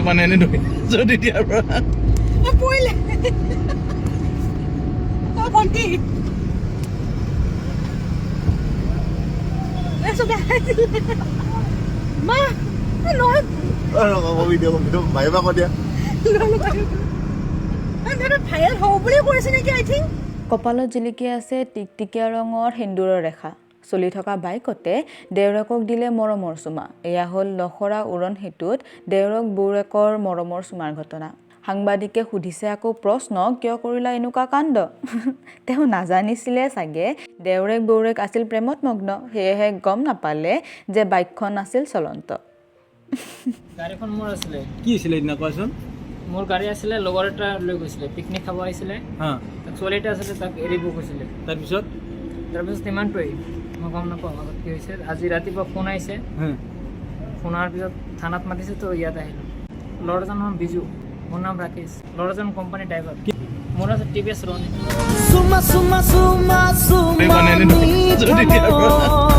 মানে এনে ধৰি আছো তেতিয়াৰ পৰা। পৰিলে। অ ভণ্টি, এই চব মা, এই নহয়। ভাবিবা ক দিয়া। ভাইৰেল হ'ব বুলিয়ে কৰিছে নেকি, আই থিংক। কপালত জিলিকি আছে টিকটিকীয়া ৰঙৰ সেন্দুৰৰ ৰেখা। চলি থকা বাইকতে দেওৰেকক দিলে মৰমৰ চুমা। এয়া হ'ল লখৰা উৰণ সেতুত দেওৰেক বৌৰেকৰ মৰমৰ চুমাৰ ঘটনা। সাংবাদিকে সুধিছে আকৌ প্ৰশ্ন, "কিয় কৰিলা এনেকুৱা কাণ্ড?" তেওঁ নাজানিছিলে চাগে, দেওৰেক বৌৰেক আছিল প্ৰেমত মগ্ন, সেয়েহে গম নাপালে যে বাইকখন আছিল চলন্ত। গাড়ীখন মোৰ আছিলে। কি হৈছিলে সেইদিনা, কোৱাচোন। মোৰ গাড়ী আছিলে, লগৰ এটা লৈ গৈছিলে, পিকনিক খাব আহিছিলে। তাক ছোৱালী এটা আছিলে, তাক এৰিব গৈছিলে। তাৰপিছত? তাৰপিছত ইমানটোৱেই, মই গম নাপাওঁ আগত কি হৈছে। আজি ৰাতিপুৱা ফোন আহিছে। ফোন অহাৰ পিছত থানাত মাতিছে, তো ইয়াত আহিলোঁ। ল'ৰাজনৰ নাম বিজু, মোৰ নাম ৰাকেশ। ল'ৰাজন কোম্পানী ড্ৰাইভাৰ। মোৰ আছে টিভিএছ ৰনি। মানে এনে ধৰি আছো তেতিয়াৰ পৰা।